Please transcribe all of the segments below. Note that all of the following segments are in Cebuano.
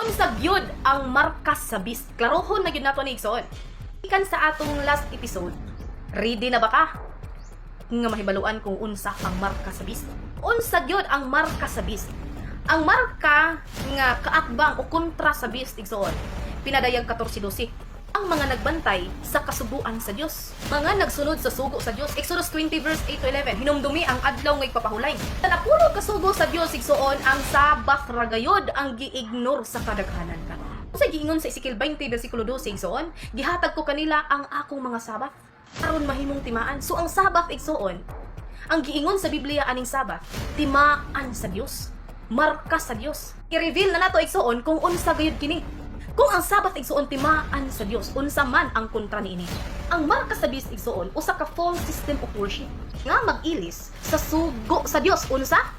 Unsa gyud ang marka sa beast? Klarohon na gyud nato ni, igsoon. Ikan sa atong last episode, ready na ba ka nga mahibaluan kung unsa ang marka sa beast? Unsa gyud ang marka sa beast? Ang marka nga kaatbang o kontra sa beast, igsoon, Pinadayag 14:12, ang mga nagbantay sa kasuguan sa Dios, mga nagsunod sa sugo sa Dios. Exodus 20 verse 8 to 11, "Hinumdumi ang adlaw nga igpapahulay." Sa napulo ka sugo sa Dios, igsoon, ang Sabbath ra gayod ang gi-ignore sa kadaghanan karon. Sa giingon sa Ezekiel 20 versikulo 12, igsoon, "Gihatag ko kanila ang akong mga Sabbath aron mahimong timaan." So ang Sabbath, igsoon, ang giingon sa Biblia aning Sabbath, timaan sa Dios, marka sa Dios. I-reveal na nato, igsoon, kung unsa gayud kini. Kung ang Sabbath, igsoon, timaan sa Dios, unsa man ang kontra niini? Ang marka sa beast, igsoon, usa ka false system of worship nga mag-ilis sa sugo sa Dios. Unsa?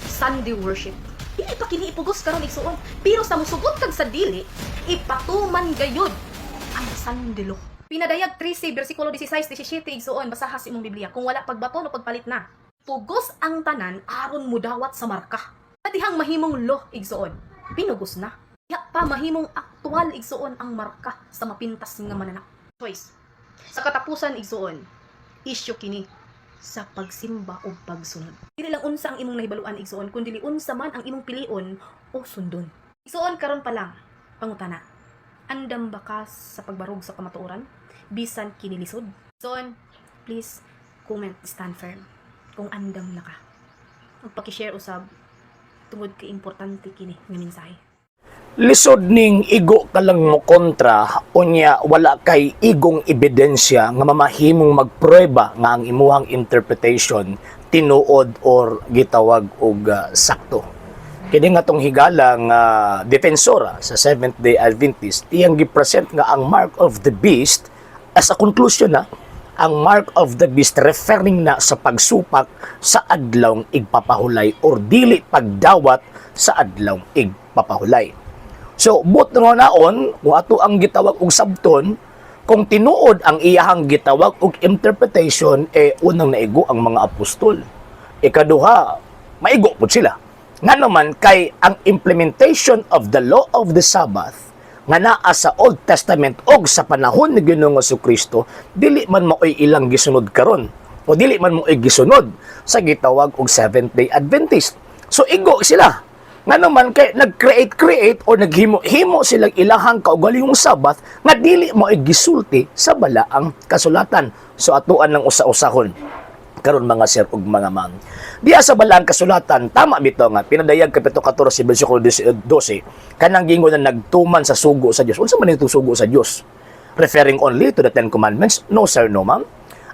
Sunday worship. Dili pa kini ipugos karon, igsoon, pero sa musugot kag sa dili, ipatuman gayud ang Sunday law. Pinadayag 13 versikulo 16 17, igsoon, basaha sa imong Biblia. Kung wala, pagbaton o pagpalit na. Pugos ang tanan aron mudawat sa marka. Dihang mahimong law, igsoon, pinugos na. Ya pa mahimong aktual, igsoon, ang marka sa mapintas nga mananap. Choice. Sa katapusan, igsoon, isyu kini sa pagsimba o pagsunod. Dili lang unsa ang imong nahibaluan, igsoon, kundi unsa man ang imong pilion o sundon. Igsoon, karon pa lang, pangutana. Andam ba ka sa pagbarog sa kamatuoran bisan kini lisod? Igsoon, please comment "stand firm" kung andam na ka. Magpaki-share usab tungod kay importante kini nga mensahe. Lisod ning igo ka lang mo kontra unya wala kay igong ebidensya nga mamahimong magprueba nga ang imuhang interpretation tinuod or gitawag og sakto. Kini nga tong higala nga defensora sa Seventh Day Adventist, iyang gipresent nga ang mark of the beast, as a conclusion na ang mark of the beast referring na sa pagsupak sa adlawng igpapahulay or dili pagdawat sa adlawng igpapahulay. So, but nga naon, kung ato ang gitawag og sabton, kung tinuod ang iyahang gitawag og interpretation, eh unang naigo ang mga apostol. Ikaduha, maigo pud sila. Nga naman kay ang implementation of the law of the Sabbath nga naa sa Old Testament og sa panahon ni Ginoong Kristo, dili man maoy ilang gisunod karon o dili man maoy gisunod sa gitawag og Seventh Day Adventist. So igo sila. Nga naman kay nag-create create o naghimo-himo silang ilahang kaugalingong Sabat nga dili mo gisulti sa balaang kasulatan. So atuan ng usa-usahon karon, mga sir ug mga ma'am. Diya sa balaang kasulatan, tama bitaw nga Pinadayag kapitulo 14 bersikulo 12, kanang gingon na nagtuman sa sugo sa Dios. Unsa man itong sugo sa Dios? Referring only to the Ten Commandments? No sir, no ma'am.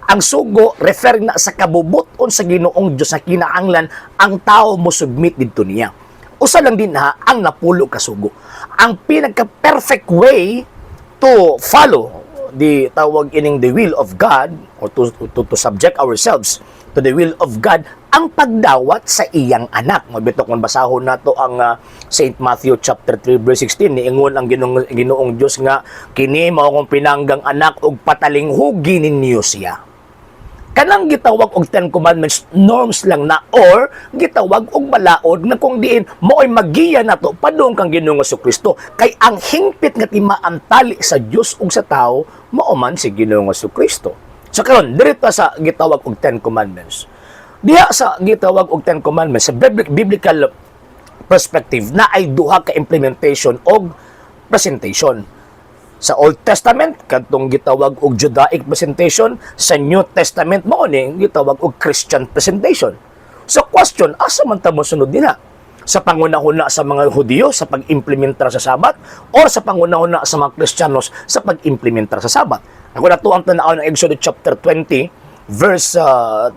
Ang sugo referring na sa kabubuton sa Ginoong Dios na kinaanglan ang tao mo submit didto niya. Usa lang din ha ang napulo ka sugo. Ang pinaka-perfect way to follow the tawag ining the will of God or to subject ourselves to the will of God, ang pagdawat sa iyang anak. Mabito kung basahon nato ang St. Matthew chapter 3 verse 16, niingon ang Ginoong Dios nga, "Kini mao akong pinanggang anak ug patalinghugi ninyo siya." Kanang gitawag og Ten Commandments, norms lang na or gitawag og balaod na kung diin mao'y magiya nato padung kang Ginoong Kristo, kay ang hingpit nga timaang tali sa Dios ug sa tao mao man si Ginoong Kristo. So karon, diri ta sa gitawag og Ten Commandments. Diha sa gitawag og Ten Commandments, sa biblical perspective, na ay duha ka implementation og presentation. Sa Old Testament, kadtong gitawag og Judaic presentation. Sa New Testament, mao ni gitawag og Christian presentation. So question, asa man ta mosunod nila? Sa pangunahuna sa mga Hudiyo sa pag-implementar sa Sabat or sa pangunahuna sa mga Kristiyanos sa pag-implementar sa Sabat? Ako na to ang tanaw ng Exodus chapter 20 verse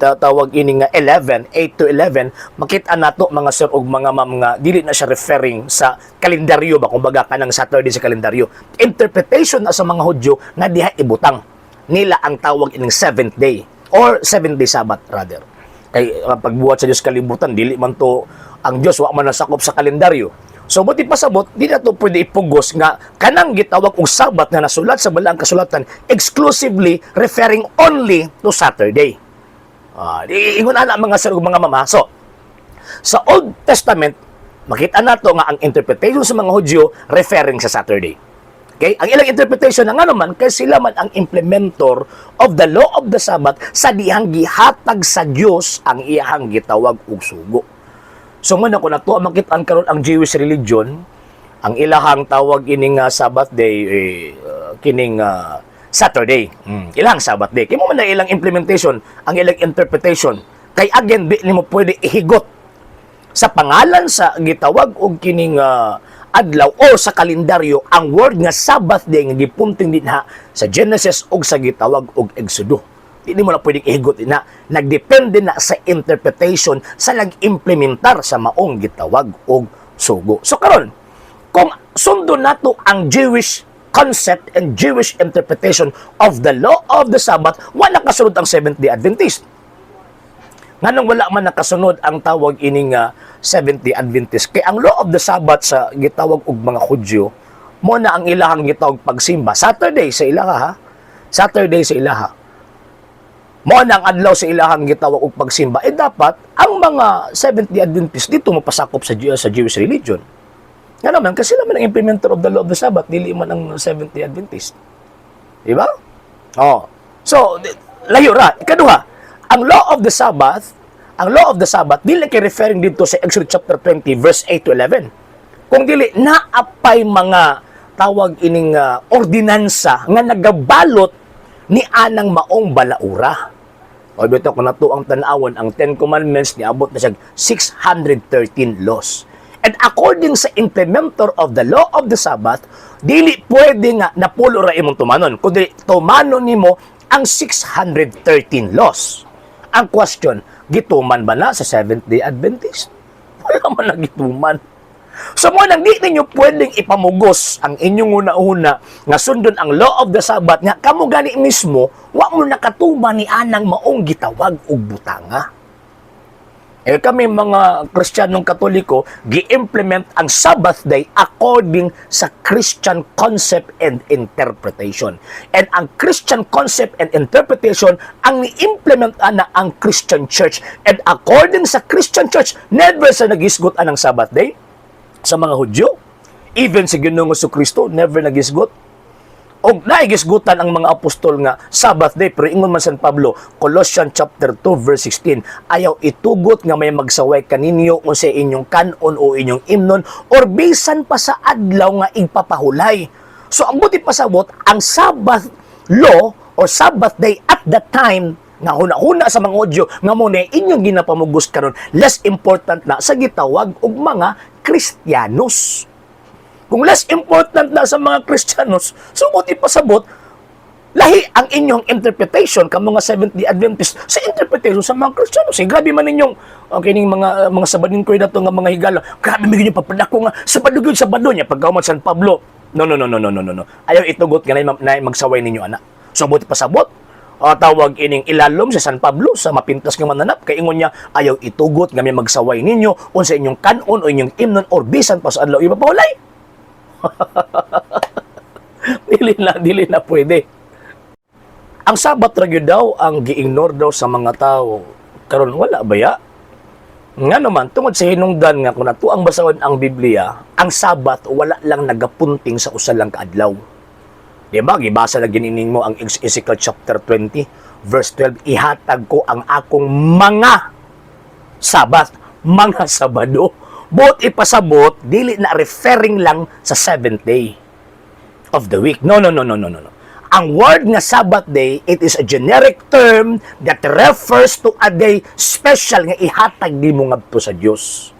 tawag ini nga 11, 8 to 11, makita nato, mga sir ug mga ma'am, nga dili na siya referring sa kalendaryo ba, kumbaga kanang Saturday sa kalendaryo. Interpretation na sa mga Hudyo nga diha ibutang nila ang tawag ining seventh day or seventh day Sabbath rather. Kay pagbuhat sa Dios kalibutan, dili man to ang Dios wa man nasakop sa kalendaryo. So buti pasabot, di na to pwede ipugos nga kanang gitawag og Sabat nga nasulat sa balaang kasulatan exclusively referring only to Saturday. Di ingon ana, mga sir ug mga mama. So sa Old Testament, Makita nato nga ang interpretation sa mga Hudyo referring sa Saturday. Okay? Ang ilang interpretation na nga naman kay sila man ang implementor of the law of the Sabbath sa dihang gihatag sa Dios ang iyahang gitawag og sugo. So man ako nato makit-an karon ang Jewish religion, ang ilahang tawag ining Sabbath day eh, kining Saturday. Ilang Sabbath day. Kay mao man na ilang implementation, ang ilang interpretation. Kay again, di nimo pwede ihigot sa pangalan sa gitawag og kining adlaw o sa kalendaryo ang word nga Sabbath day nga gipunting dinha sa Genesis og sa gitawag og Exodo. Di mo na pwedeng ihigot na. Nagdepende na sa interpretation sa nag-implementar sa maong gitawag og sugo. So karon, kung sundon nato ang Jewish concept and Jewish interpretation of the law of the Sabbath, wala kasunod ang Seventh-day Adventist. Nganong wala man nakasunod ang tawag ining Seventh-day Adventist? Kay ang law of the Sabbath sa gitawag og mga Hudyo, mo na ang ilahang gitawag pagsimba. Saturday sa ilaha ha. Saturday sa ilaha. Mo na ang adlaw sa ilahang gitawag og pagsimba. Eh dapat ang mga Seventh-day Adventist dito mapasakop sa Jewish religion. Nga naman, kasi sila man ang implementer of the law of the Sabbath, dili man ang Seventh-day Adventist. Di ba? Oh. So, layo ra. Ikaduha, ang law of the Sabbath, ang law of the Sabbath, dili kay referring dito sa Exodus chapter 20, verse 8 to 11. Kung dili, naapay mga tawag ining ordinansa nga nagabalot ni anang maong balaura. O bitaw kung nato ang tan-awon, ang Ten Commandments niabot na siya 613 laws. And according sa implementer of the law of the Sabbath, dili pwede nga napulo ra imong tumanon, kundi tumanon nimo ang 613 laws. Ang question, gituman ba na sa Seventh-day Adventist? Wala man na gituman. So mo nang di ninyo pwedeng ipamugos ang inyong una-una nga sundon ang law of the Sabbath nga kamo gani mismo wa mo nakatuman ni anang maong gitawag og butanga. Eh kami mga Kristiyanong Katoliko, gi-implement ang Sabbath day according sa Christian concept and interpretation. And ang Christian concept and interpretation ang ni-implement ana ang Christian Church. And according sa Christian Church, never sa nagisgot anang Sabbath day sa mga Hudyo. Even si Ginoong Kristo never nagisgot. Og naigisgutan ang mga apostol nga Sabbath day, pero ingon man San Pablo, Colossians chapter 2 verse 16, "Ayaw itugot nga may magsaway kaninyo kung sa inyong kanon o inyong imnon or bisan pa sa adlaw nga igpapahulay." So ang buti pasabot, ang Sabbath law or Sabbath day at that time nga huna-huna sa mga Hudyo nga mo na inyong ginapamugos karon, less important na sa gitawag og mga Kristiyanos. Kung less important na sa mga Kristiyanos, so buti pasabot, lahi ang inyong interpretation ka mga Seventh-day Adventist sa interpretation sa mga Kristiyanos. Eh, grabe man ninyong okay, ning mga Sabadin ko dato nga mga higala. Grabe man gyud pagpadako nga Sabado gyud, Sabado niya pagkauman San Pablo. No, no, no, no, no, no, no, no. Ayaw itugot nga na magsaway ninyo ana. So buti pasabot, tawag ining ilalom sa San Pablo sa mapintas nga mananap kay ingon niya, "Ayaw itugot nga may magsaway ninyo unsa inyong kanon o inyong imnon or bisan pa sa adlaw ipapahulay." Dili na, dili na pwede. Ang Sabat ra gyud daw ang gi-ignore daw sa mga tao. Karon wala ba ya? Nga naman, tungod sa hinungdan nga kung ato ang basahon ang Biblia, ang Sabat wala lang nagapunting sa usa lang kaadlaw. Di ba? Gibasa na ginining mo ang Ezekiel chapter 20, verse 12, "Ihatag ko ang akong mga Sabat," mga Sabado. Buot ipasabot, dili na referring lang sa seventh day of the week. No, no, no, no, no, no, no. Ang word nga Sabbath day, it is a generic term that refers to a day special nga ihatag di mo ngadto sa Dios.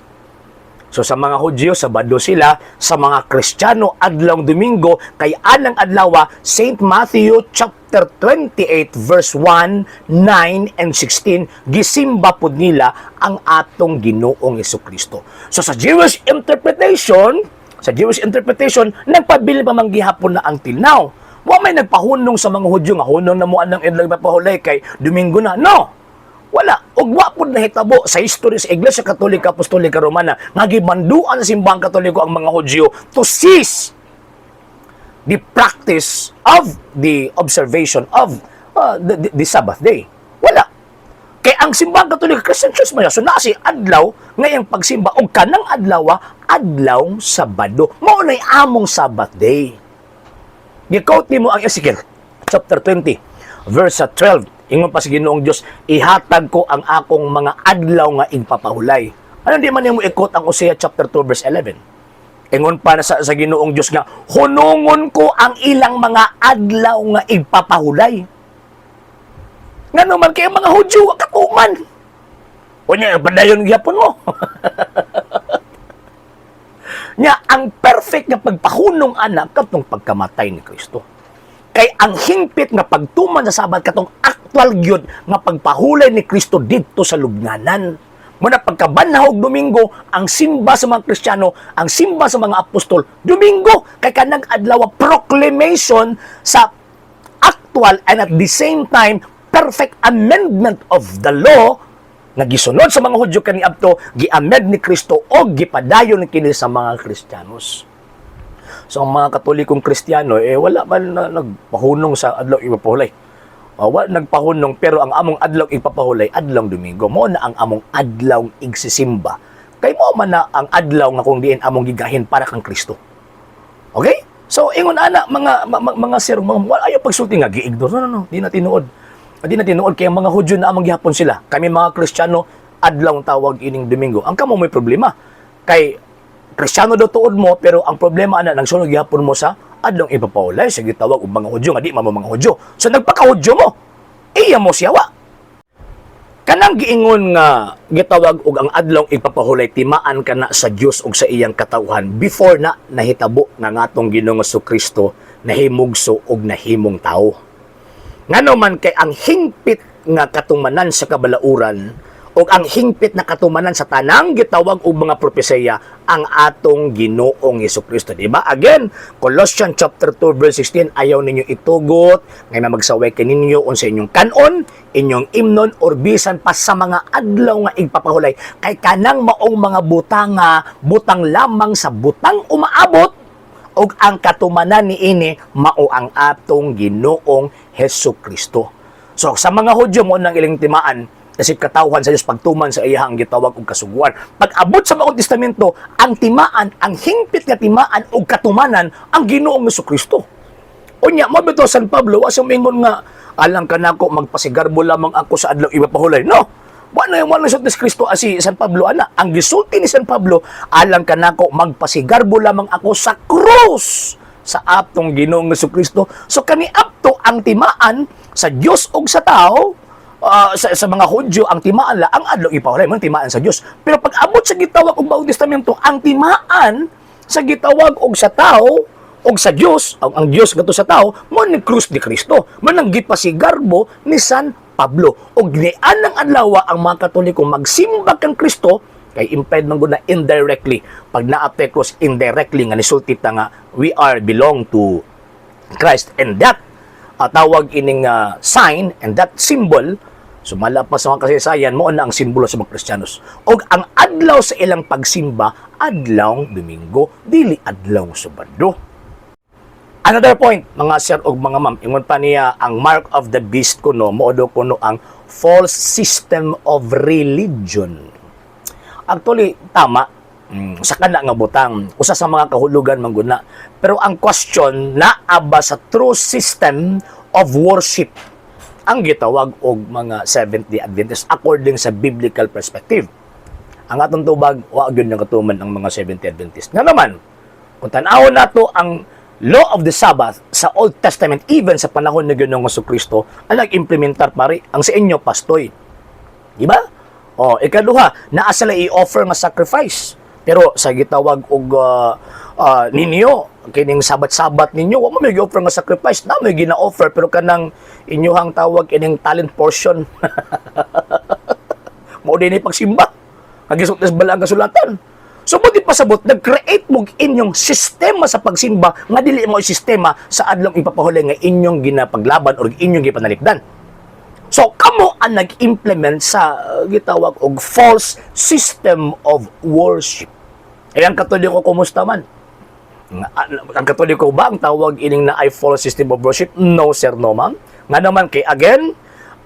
So sa mga Hudyo, Sabado sila; sa mga Kristiyano, adlawng Domingo, kay anang adlawa, St. Matthew chapter 28 verse 1, 9 and 16, gisimba pod nila ang atong Ginoong Kristo. So sa Jewish interpretation, nagpabilin pa man gihapon na until now. Wa may nagpahunong sa mga Hudyo nga hunong na mo anang adlaw pahulay kay Domingo na. No. Wala. Ug wa pud nahitabo sa history sa Iglesia Katolika Apostolika Romana nga gimanduan sa simbahang Katoliko ang mga Hudyo to cease the practice of the observation of the Sabbath day. Wala. Kay ang Simbahang Katoliko, Christian Church man, so naa si adlaw ngayong pagsimba og kanang adlaw, adlaw Sabado. Mao nay among Sabbath day. Gi-quote nimo ang Ezekiel chapter 20 verse 12. Ingon pa sa Ginoong Dios, "Ihatag ko ang akong mga adlaw nga igpapahulay." Ano di man nimo i-quote ang Hosea chapter 2 verse 11? Ingon pa na sa Ginoong Dios nga hunungon ko ang ilang mga adlaw nga igpapahulay. Ngano man kay ang mga Hudyo wa katuman. Unya padayon gyapon mo. Nya ang perfect nga pagpahunong ana katong pagkamatay ni Kristo. Kay ang hingpit nga pagtuman sa Sabat katong aktual gyud nga pagpahulay ni Kristo didto sa lubnganan. Muna pagkabanhaw og Domingo, ang simba sa mga Kristiyano, ang simba sa mga apostol, Domingo, kay kanang adlaw proclamation sa actual and at the same time perfect amendment of the law nga gisunod sa mga Hudyo kaniadto, gi-amend ni Kristo o gipadayon kini sa mga Kristiyanos. So ang mga Katolikong Kristiyano eh wala man na nagpahunong sa adlaw ipapahulay. Wala nagpahunong, pero ang among adlaw ipapahulay adlaw Domingo. Mao na ang among adlaw igsisimba. Kay mao man na ang adlaw nga kung diin among gigahin para kang Kristo. Okay? So ingon ana mga sir, mga wala, ayaw pagsulti nga gi-ignore. No, no, no, di na tinuod. Di na tinuod kay ang mga Hudyo na among gihapon sila. Kami mga Kristiyano, adlaw tawag ining Domingo. Ang kamo may problema. Kay Kristiyano daw tuod mo, pero ang problema ana nagsunod gihapon mo sa adlaw ipapahulay sa gitawag og mga Hudyo nga di man mo mga Hudyo. So nagpaka-Hudyo mo. Iya mo siyawa. Kanang giingon nga gitawag og ang adlaw ipapahulay timaan kana sa Dios ug sa iyang katawhan before na nahitabo nga ngatong Ginoong Kristo nahimugso og nahimong tao. Ngano man kay ang hingpit nga katumanan sa kabalauran o ang hingpit na katumanan sa tanang gitawag og mga propesiya ang atong Ginoong Kristo, di ba? Again, Colossians chapter 2 verse 16, "Ayaw ninyo itugot ngay magsaway kaninyo unsa inyong kanon, inyong imnon or bisan pa sa mga adlaw nga igpapahulay, kay kanang maong mga butanga butang lamang sa butang umaabot ug ang katumanan niini mao ang atong Ginoong Hesus Kristo." So sa mga Hudyo, mo nang ilang timaan kasi katawhan sa Dios pagtuman sa iyang gitawag og kasuguan. Pag abot sa Bagong Testamento, ang timaan, ang hingpit nga timaan og katumanan ang Ginoong Hesus Kristo. Unya mo bitaw San Pablo wa sa mingon nga alang kanako magpasigarbo lamang ako sa adlaw ipapahulay. No. Wala yung wala sa Kristo si San Pablo ana. Ang gisulti ni San Pablo, alang kanako magpasigarbo lamang ako sa krus sa atong Ginoong Kristo. So kaniadto ang timaan sa Dios ug sa tao, sa mga Hudyo, ang timaan la ang adlaw ipahulay man timaan sa Dios. Pero pag abot sa gitawag og Bagong Testamento, ang timaan sa gitawag og sa tao og sa Dios, ang Dios ngadto sa tao, mo ni krus ni Kristo. Man ang gipasigarbo ni San Pablo. Og nianang adlaw ang mga Katoliko magsimba kang Kristo kay implied man gud na indirectly pag naa tay cross, indirectly nga nisulti ta nga we are belong to Christ and that tawag ining sign and that symbol sumala pa sa mga kasaysayan, mo na ang simbolo sa mga Kristiyanos. Og ang adlaw sa ilang pagsimba, adlaw Domingo, dili adlaw Sabado. Another point, mga sir og mga ma'am, ingon pa niya ang mark of the beast kuno mao daw kuno ang false system of religion. Actually, tama. Sa kana nga butang, usa sa mga kahulugan man gud na. Pero ang question, naa ba sa true system of worship ang gitawag og mga Seventh-day Adventists according sa biblical perspective? Ang atong tubag, wa gyud nakatuman ang mga Seventh-day Adventist. Nga naman, kung tan-awon nato ang law of the Sabbath sa Old Testament, even sa panahon ni Ginoong Kristo, ang nag-implementar pare, ang sa inyo pastoy. Di ba? O, ikaduha, naa sila i-offer nga sacrifice. Pero sa gitawag og ninyo, kining Sabat-sabat ninyo, wa mo may gi-offer nga sacrifice, na may gina-offer pero kanang inyuhang tawag ining talent portion. Mao din ni pagsimba. Kagisot bala ang kasulatan. So buti pasabot, nag-create mo inyong sistema sa pagsimba nga dili mo sistema sa adlong ipapahulay nga inyong ginapaglaban or inyong gipanalipdan. So kamo ang nag-implement sa gitawag og false system of worship. Eh ang Katoliko, kumusta man? Ang Katoliko ba ang tawag ining na ay false system of worship? No sir, no ma'am. Nga naman kay again,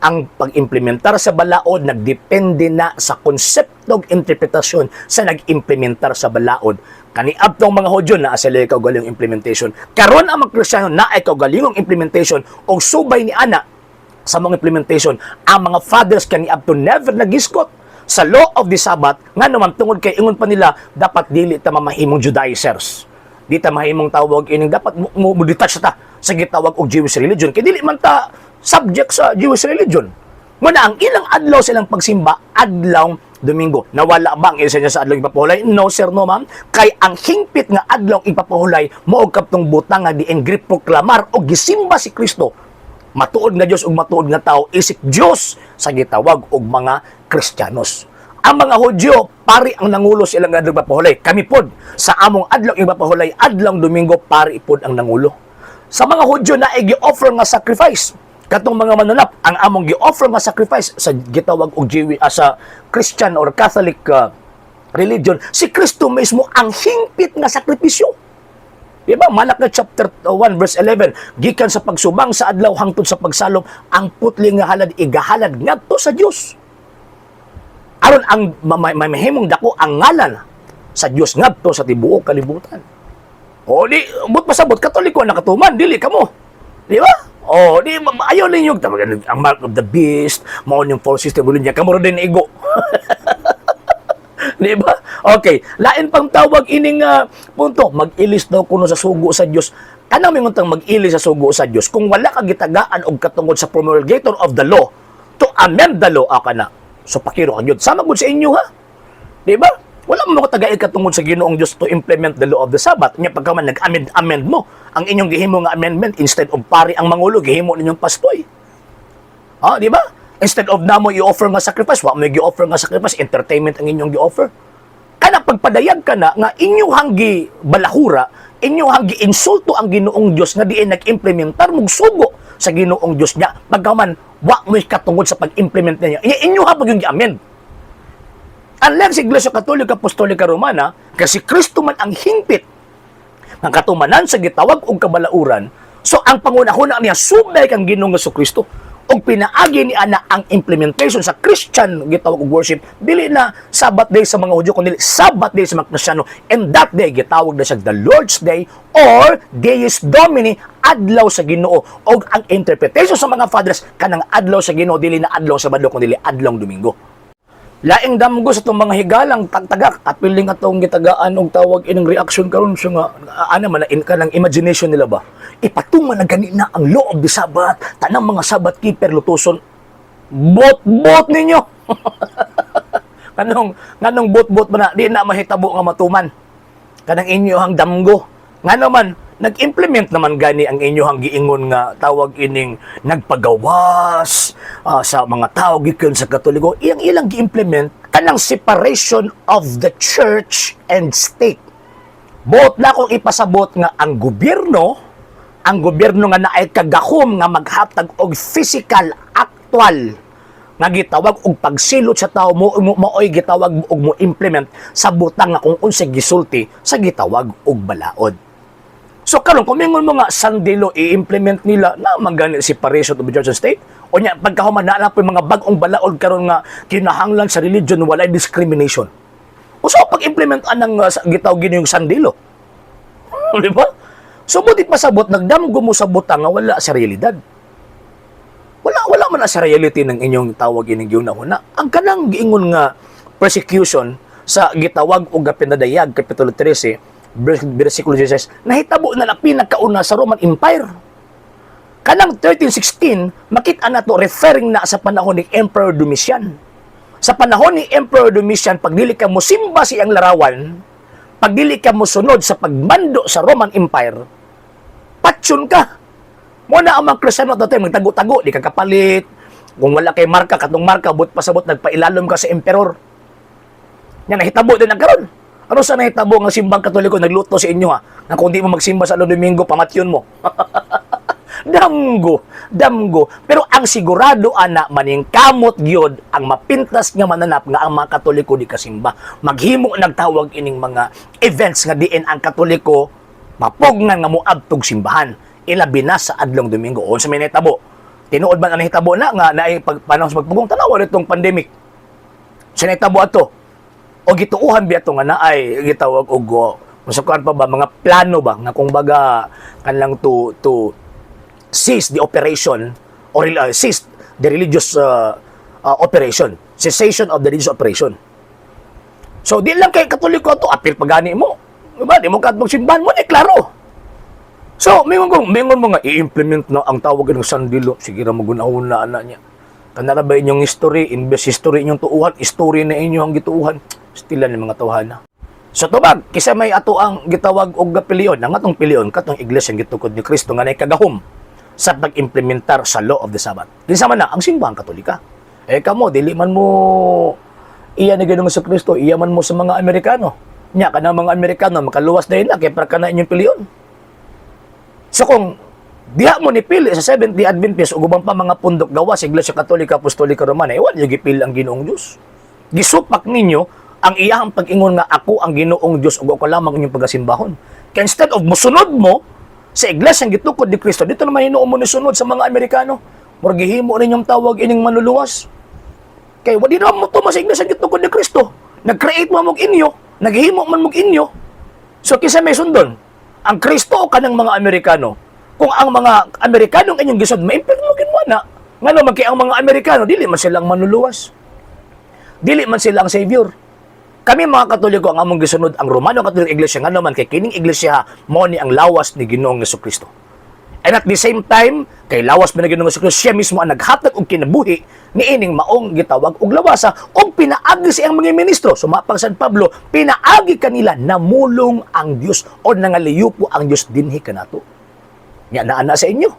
Ang pag-implementar sa balaod nagdepende na sa konsepto ug interpretasyon sa nag-implementar sa balaod. Kaniadtong mga Hudyo, naa sila kaugalingong implementation. Karon ang mga Kristiyano, naay kaugalingong implementation og subay ni ana sa mga implementation. Ang mga fathers kaniadto never nagiskot sa law of the Sabbath, nga naman tungod kay ingon pa nila, dapat dili ta mamahimong Judaizers, di ta mahimong tawag ining dapat mo detach ta sa gitawag og Jewish religion kay dili man ta subject sa Jewish religion. Muna ang ilang adlaw silang pagsimba, adlaw Domingo. Nawala ba ang isa niya sa adlaw ipapuhulay? No sir, no ma'am. Kay ang hingpit nga adlaw ipapuhulay mao kaptong butang nga diin proklamar o gisimba si Kristo, matuod nga Dios ug matuod nga tao, isip Dios sa gitawag og mga Kristiyanos. Ang mga Hudyo, pari ang nangulo sa ilang adlaw ipapuhulay. Kami pod sa among adlaw ipapuhulay, adlaw Domingo, pari pod ang nangulo. Sa mga Hudyo na gi-offer nga sacrifice, katong mga mananap, ang among gi-offer nga sacrifice sa gitawag og Jewish, sa Christian or Catholic religion, si Kristo mismo ang hingpit nga sakripisyo. Di ba? Malaki chapter 1 verse 11, gikan sa pagsubang sa adlaw hangtod sa pagsalop, ang putli nga halad igahalad ngadto sa Dios. Aron ang mamahimong dako ang ngalan sa Dios ngadto sa tibuok kalibutan. O di but pasabot, Katoliko ang nakatuman, dili kamo. Di ba? O di ayaw ninyo ang mark of the beast, mao yung false system niya kamo ra din igo. Di ba? Okay, lain pang tawag ining punto, mag-ilis daw kuno sa sugo sa Dios. Kanang mingon mag-ilis sa sugo sa Dios, kung wala ka gitagaan og katungod sa promulgator of the law to amend the law ka na. So pakiro ka gyud. Sama gud sa inyo ha. Di ba? Wala mo katagail katungod sa Ginoong Dios to implement the law of the Sabbath. Nya pagka man nag-amend amend mo, ang inyong gihimo nga amendment, instead of pari ang mangulo, gihimo ninyong pastoy. Ha, di ba? Instead of namo i-offer nga sacrifice, wa mo gi-offer nga sacrifice, entertainment ang inyong gi-offer. Kana pagpadayag ka na nga inyong gi balahura, inyong gi insulto ang Ginoong Dios nga diin nag-implementar mug sugo sa Ginoong Dios niya. Pagkaman wa mo katungod sa pag-implement niya. Inyo ha pag yung gi-amend. Unlike sa Iglesia Katolika Apostolika Romana, kasi Kristo man ang hingpit ng katumanan sa gitawag og kabalauran, so ang pangunahuna niya subay kang Ginoong Kristo og pinaagi ni ana ang implementation sa Christian gitawag og worship, dili na Sabbath day sa mga Hudyo kundi Sabbath day sa mga Kristiyano, and that day gitawag na siya the Lord's Day or Dies Domini, adlaw sa Ginoo. Og ang interpretation sa mga fathers, kanang adlaw sa Ginoo dili na adlaw sa Sabado kundi adlaw Domingo. Laing damgo sa itong mga higalang tagtagak at piling atong gitagaan og tawag ining reaction karon siya nga ana man na in kanang imagination nila ba, ipatuman na gani na ang law of the Sabbath, tanang mga Sabbath keeper lutuson. Bot bot ninyo. Nganong bot bot man na? Di na mahitabo nga matuman kanang inyohang damgo. Ngano man nag-implement naman gani ang inyohang giingon nga tawag ining nagpagawas sa mga tao gikan sa Katoliko, iyang ilang gi-implement kanang separation of the church and state. Buot na akong ipasabot nga ang gobyerno nga naay kagahom nga maghatag og physical actual nga gitawag og pagsilot sa tao mo maoy gitawag og mo implement sa butang nga kung unsay gisulti sa gitawag og balaod. So karon kung mingon mo nga Sunday law i-implement nila na man gani separation of the church and state, o nya pagkahuman na po yung mga bag-ong balaod karon nga kinahanglan sa religion walay discrimination. O so pag-implement anang gitawag gini yung Sunday law. Di ba? So buti pasabot nagdamgo mo sa butang nga wala sa realidad. Wala man na sa reality ng inyong tawag ining gihuna-huna. Ang kanang giingon nga persecution sa gitawag og pinadayag kapitulo 13 versikulo 16, nahitabo na na pinakauna sa Roman Empire. Kanang 1316, makita na to referring na sa panahon ni Emperor Domitian. Sa panahon ni Emperor Domitian, pag dili ka mosimba sa iyang larawan, pag dili ka mosunod sa pagmando sa Roman Empire, patyon ka. Muna ang mga Kristiyano at time, magtago-tago, di ka kapalit. Kung wala kay marka, katong marka, but pasabot, nagpailalom ka sa emperor. Nga nahitabo din ang karon. Ano sa nahitabo nga simbang Katoliko nagluto sa inyo ha? Nga kung di mo magsimba sa Domingo, pamatyon mo. Damgo, damgo. Pero ang sigurado ana, maningkamot gyud ang mapintas nga mananap nga ang mga Katoliko di kasimba. Maghimo nagtawag ining mga events nga diin ang Katoliko mapugnan nga moadtog simbahan. Ilabi na sa adlong Domingo. Unsa may nahitabo? Tinuod ba na nahitabo na nga naay pag panahon sa pagpugong? Tanawa itong pandemic. Sa nahitabo ato. O gituuhan biya to nga naay gitawag og masukan pa ba mga plano ba nga kung baga kanang to cease the operation or cease the religious operation, cessation of the religious operation. So di lang kay Katoliko to apil pagani mo. Diba? Di mo ka magsimbahan mo ni klaro. So, mingon mo nga i-implement na ang tawag ng Sunday law. Sige ra mo gunahon na ana niya. Kanara ba inyong history, imbes history inyong tuuhan, history na inyo ang gituuhan. Stila ni mga tawhana. So tubag, kisa may ato ang gitawag og pilion, ang atong pilion katong iglesia gitukod ni Kristo nga nay kagahom sa pag-implementar sa law of the Sabbath. Kinsa man na ang Simbahang Katolika. Eh kamo dili man mo iya ni Ginoong Kristo, iya man mo sa mga Amerikano. Nya kana mga Amerikano makaluwas dahil na kay para kana inyong pilion. So kung diha mo nipili sa Seventh-day Adventist ug uban pa mga pundok gawa sa Iglesia Katolika Apostolika Romana, eh, wala yung gipili ang Ginoong Dios. Gisupak ninyo ang iyahang pag-ingon nga ako ang Ginoong Dios ug ako lamang inyong pagasimbahon. Kaya instead of musunod mo sa iglesia ang gitukod ni Kristo, dito naman hinuon mo nisunod sa mga Amerikano. Murag gihimo ninyong tawag ining manluluwas. Kay wadi na mo tuma sa iglesia ang gitukod ni Kristo. Nag-create mo mog inyo, naghimo man mog inyo. So kinsa may sundon? Ang Kristo o kanang mga Amerikano? Kung ang mga Amerikanong inyong gisod, maimpirno gid mo na. Ngano man kay ang mga Amerikano dili man silang manluluwas. Dili man sila ang savior. Kami mga Katoliko, ang among gisunod ang Romano Catholic Iglesia, ngano man kay kining iglesia mo ni ang lawas ni Ginoong Kristo. And at the same time, kay lawas man ni Ginoong Kristo, siya mismo ang naghatag og kinabuhi niining maong gitawag og lawasa og pinaagi sa iyang mga ministro. Sumapang San Pablo, pinaagi kanila namulong ang Dios o nangaliyupo ang Dios dinhi kanato. Nya naa na sa inyo.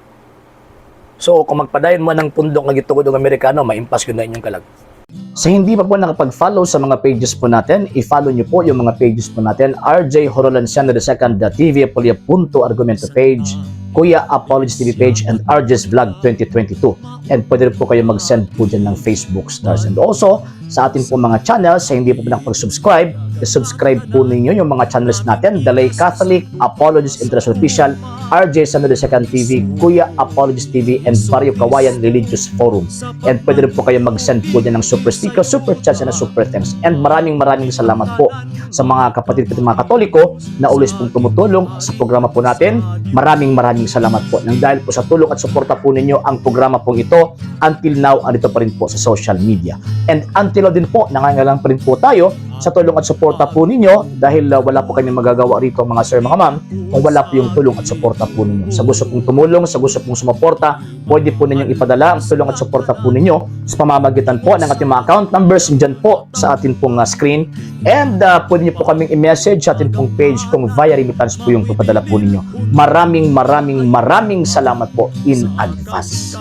So kung magpadayon mo ng pundok nga gitugod og Amerikano, maimpas gyud na inyong kalag. Sa hindi pa po nakapag-follow sa mga pages po natin, i-follow nyo po yung mga pages po natin. RJ Horolanciano II, the TV Apolia Punto Argumento page, Kuya Apologies TV page, and RJ's Vlog 2022. And pwede rin po kayo mag-send po dyan ng Facebook stars. And also, sa ating po mga channels, sa hindi po nakapag-subscribe, i-subscribe po ninyo yung mga channels natin, The Lay Catholic, Apologies International Official, RJ Samuel II TV, Kuya Apologies TV, and Barrio Kawayan Religious Forum. And pwede rin po kayo mag-send po dyan ng super sticker, super chats, and super thanks. And maraming maraming salamat po sa mga kapatid ko mga Katoliko na always pong tumutulong sa programa po natin. Maraming maraming salamat po. Nang dahil po sa tulong at suporta po ninyo ang programa pong ito, until now, andito pa rin po sa social media. And until now din po, nangangailangan pa rin po tayo sa tulong at suporta po ninyo dahil wala po kami magagawa rito, mga sir, mga ma'am, kung wala po yung tulong at suporta po ninyo. Sa gusto pong tumulong, sa gusto pong sumuporta, pwede po ninyong ipadala ang tulong at suporta po ninyo sa pamamagitan po ng ating mga account numbers dyan po sa atin pong screen. And pwede niyo po kaming i-message sa atin pong page kung via remittance po yung papadala po ninyo. Maraming maraming maraming salamat po in advance.